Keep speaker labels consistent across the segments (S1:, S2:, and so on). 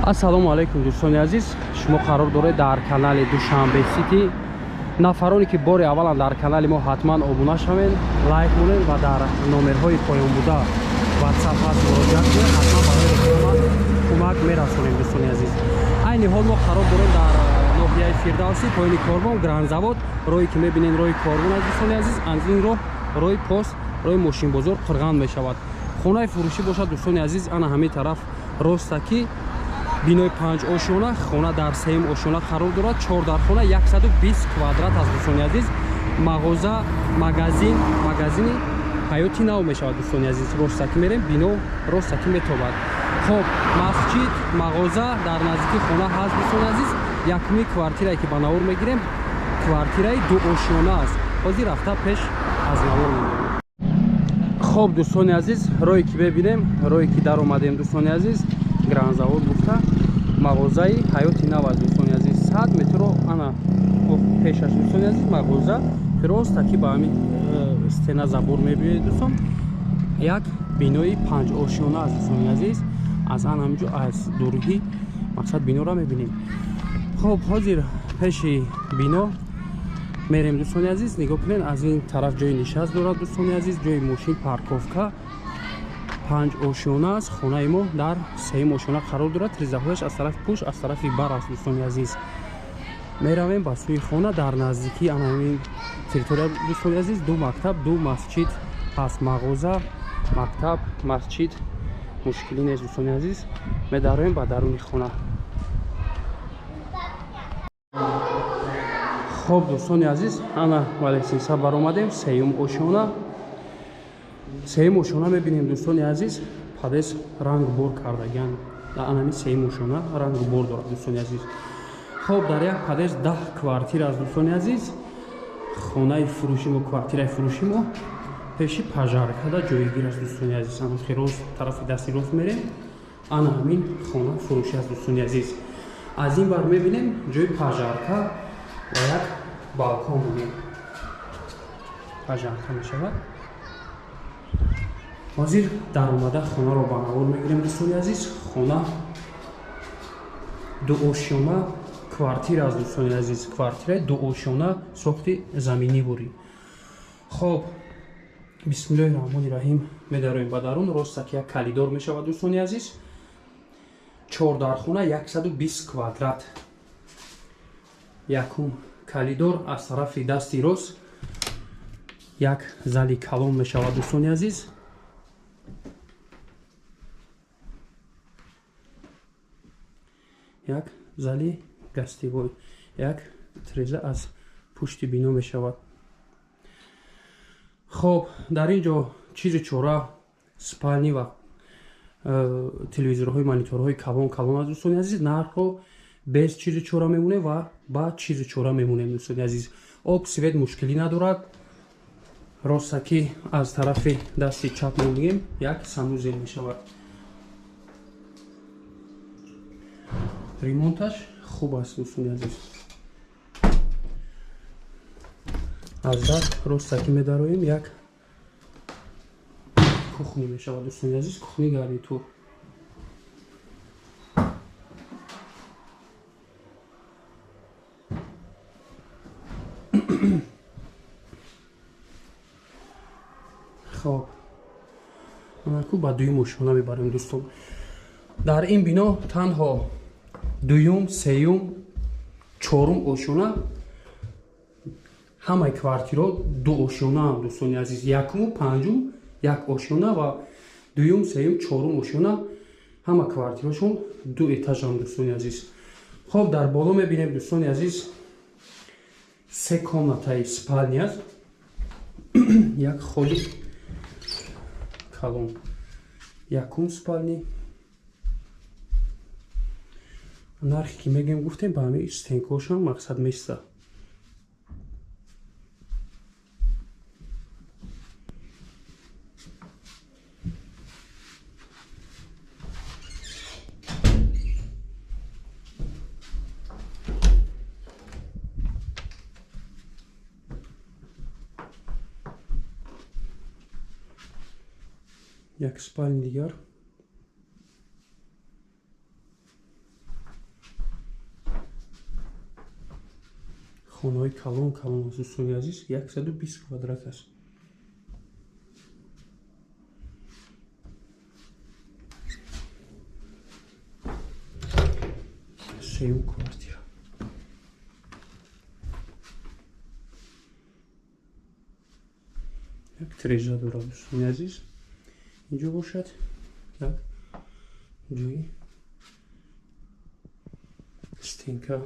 S1: Ассалому алайкум дӯстони азиз, шумо қарор доред дар канали Душанбе Сити. Нафароне ки бори аввалан дар канали мо ҳатман обуна шавед, лайк монед ва дар номерҳои поён буда WhatsApp ҳаст муроҷиат кунед, ҳатман барои реклама кӯмак мерасонем дӯстони азиз. Айни ҳол мо қарор дорем дар ноҳияи Фирдавсӣ, поёни Корвон, Грандзавод. Роҳе ки мебинед роҳи Корвон аст дӯстони азиз. Аз ин роҳ роҳи пост, роҳи мошинбозор Қирған мешавад. Хонаи фурӯшӣ бошад дӯстони азиз, ана ҳамин тараф ростакӣ бинои 5 ошёна, хона дар 3 ошёна қарор дорад, 4 дархона, 120 квадрат аст дӯстони азиз. Мағоза, магазин, магазини ҳаёти нав мешавад дӯстони азиз. Ростакӣ мерем, бино ростакӣ метобад. Хоб, масҷид, мағоза дар наздики хона ҳаст дӯстони азиз. Якуми квартирае ки ба навор мегирем, квартираи 2 ошёна аст. Ҳозир рафта пеш аз навор мемонем. Хоб дӯстони азиз, роҳе ки мебинем, роҳе ки даромадем дӯстони азиз, Грандзавод гуфта мағозаи ҳаёти нав аст дӯстони азиз. 100 метро ана пешаш дӯстони азиз мағоза ростаки ба ҳамин стена забор мебинед дӯстон. Як бинои 5 ошёна аст дӯстони азиз. Аз ан ҳаминҷо аз дургӣ мақсад биноро мебинем. Хоб, ҳозир пеши бино мерем дӯстони азиз. Нигоҳ кунед, аз ин тараф ҷои нишаст дорад дӯстони азиз, ҷои мошин парковка. 5 ошёна аст. Хонаи мо дар 3 ошёна қарор дорад. Тризаҳояш аз тарафи пушт, аз тарафи бар аст дӯстони азиз. Меравем ба сӯи хона. Дар наздикии ана ҳамин территория дӯстони азиз 2 мактаб, 2 масҷид ҳаст. Мағоза, мактаб, масҷид, мушкилӣ нест дӯстони азиз. Медароем ба даруни хона. Хоб дӯстони азиз, ана ба лестница баромадем. 3 ошёна. 3 ошёна мебинем дӯстони азиз, подъезд рангбор кардагиан. Ана ҳамин 3 ошёна рангбор дорад дӯстони азиз. Хоб, дар як подъезд 10 квартира аст дӯстони азиз. Хонаи фурӯши мо, квартираи фурӯши мо пеши пожаркада ҷойгир аст дӯстони азиз. Ана рост тарафи дасти рост мерем, ана ҳамин хона фурӯшӣ аст дӯстони азиз. Аз ин бар мебинем ҷои пожарка ва як балкон мебинем. Пожарка мешавад. Ҳозир даромада хонаро ба навор мегирем дӯстони азиз. Хона 2 ошёна квартира аст дӯстони азиз. Квартираи 2 ошёна сохти заминӣ бурӣ. Хоб, бисмиллоҳи раҳмони раҳим, медароем ба дарун. Ростак як калидор мешавад дӯстони азиз. 4 дархона, 120 квадрат. Якум калидор аз тарафи дасти рост як зали калон мешавад дӯстони азиз. Як зали гостевой, як треза аз пушти бино мешавад. Хоб, дар ин ҷо чизи чора, спални ва телевизорҳои, мониторҳои калон калон аст дӯстони азиз. Нархро без чизи чора мемонем ва ба чизи чора мемонем дӯстони азиз. Об, свет мушкилӣ надорад. Ростакӣ аз тарафи дасти чап мебинем як санузел мешавад. Ремонташ хуб аст дӯстони азиз. Аз дар ростакӣ медароем, як кухни мешавад дӯстони азиз, кухни гарнитур. Хоб, анаку ба дуюм ошёна мебарем дӯстон. Дар ин бино танҳо дуюм, сеюм, чорум ошёна ҳамаи квартираҳо 2 ошёнаанд дӯстони азиз. Якуму панҷум як ошёна ва дуюм, сеюм, чорум ошёна ҳама квартираҳошон 2 этажанд дӯстони азиз. Хоб, дар боло мебинем дӯстони азиз 3 комнатаи спални аст, як холи калон, якум спални. Нархе ки мегӯем гуфтем ба ҳамин стенкошам мақсад места. Як спални дигар. Хонаҳои калон калон аст, дӯстони азиз, 120 квадрат аст. Сеюм квартира. Як трежа дорад, дӯстони азиз. Инҷо бошад як ҷои стенка,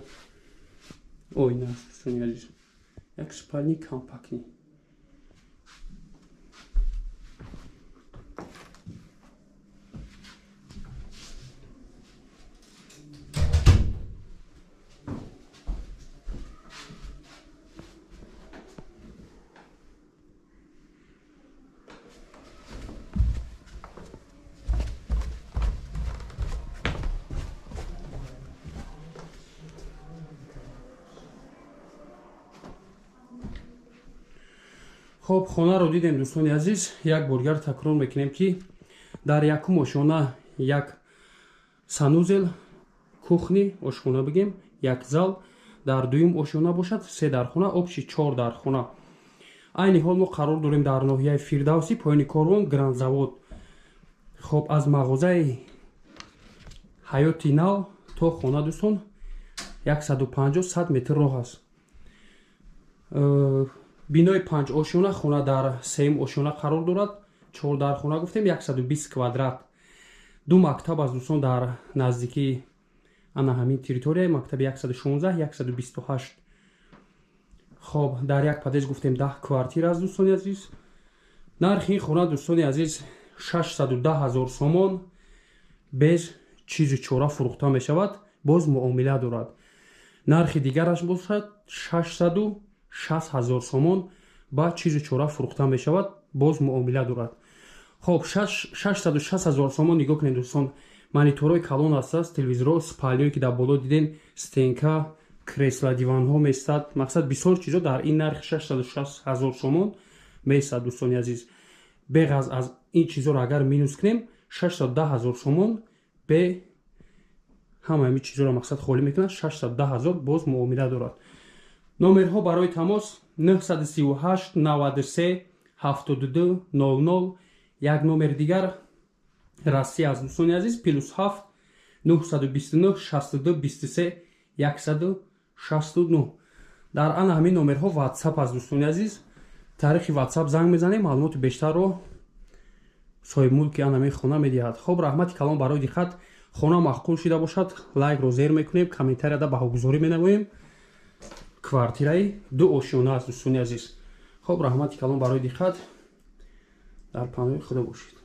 S1: оина аст, дӯстони азиз. Як спальни компактный. Хоб, хонаро дидем, дӯстони азиз. Як боргар такрор мекунем, ки дар якум ошёна як санузел, кухни, ошхона бигем, як зал, дар дуюм ошёна бошад се дархона, общий чор дархона. Айни ҳол мо қарор дорем дар ноҳияи Фирдавсӣ, поёни корвон, Грандзавод. Хоб, аз мағозаи Ҳаёти Нав то хона, дӯстон, 150-100 метр роҳ аст. Бинои панҷ ошёна, хона дар сеюм ошёна қарор дорад. Чор дархона гуфтем, 120 квадрат. Ду мактаб аст, дӯстон, дар наздикии ана ҳамин территория, мактаби 116, 128. Хоб, дар як подъезд гуфтем 10 квартира аст, дӯстони азиз. Нархи ин хона, дӯстони азиз, 610 ҳазор сомон, без чизу чора фурӯхта мешавад, боз муомила дорад. Нархи дигараш бошад 660 ҳазор сомон, ба чизу чора фурӯхта мешавад, боз муомила дорад. Хоб, 660 ҳазор сомон. Нигоҳ кунед, дӯстон, мониторҳои калон ҳастааст, телевизорҳо, спальное, ки дар боло дидем, стенка, кресла, диванҳо меистад. Мақсад, бисёр чизо дар ин нархи 660 ҳазор сомон меистад, дӯстони азиз. Беғаз аз ин чизоро агар минус кунем, 610 ҳазор сомон, бе ҳама ҳамин чизоро мақсад холӣ мекунад, 610 ҳазор, боз муомила дорад. Номерҳо барои тамос: 938 93 72 00. Як номери дигар Россия аст, дӯстони азиз: +7 929 62 23 169. Дар ана ҳамин номерҳо WhatsApp аст, дӯстони азиз. Тариқи WhatsApp занг мезанем, маълумоти бештарро соҳибмулки ана ҳамин хона медиҳад. Хоб, раҳмати калон барои диққат. Хона маъқул шида бошад, лайкро зер мекунем, комментарияда баҳогузорӣ менамоем. Квартираи ду ошёна аст, дӯстони азиз. Хоб, раҳмати калон барои диққат. Дар паноҳи Худо бошед.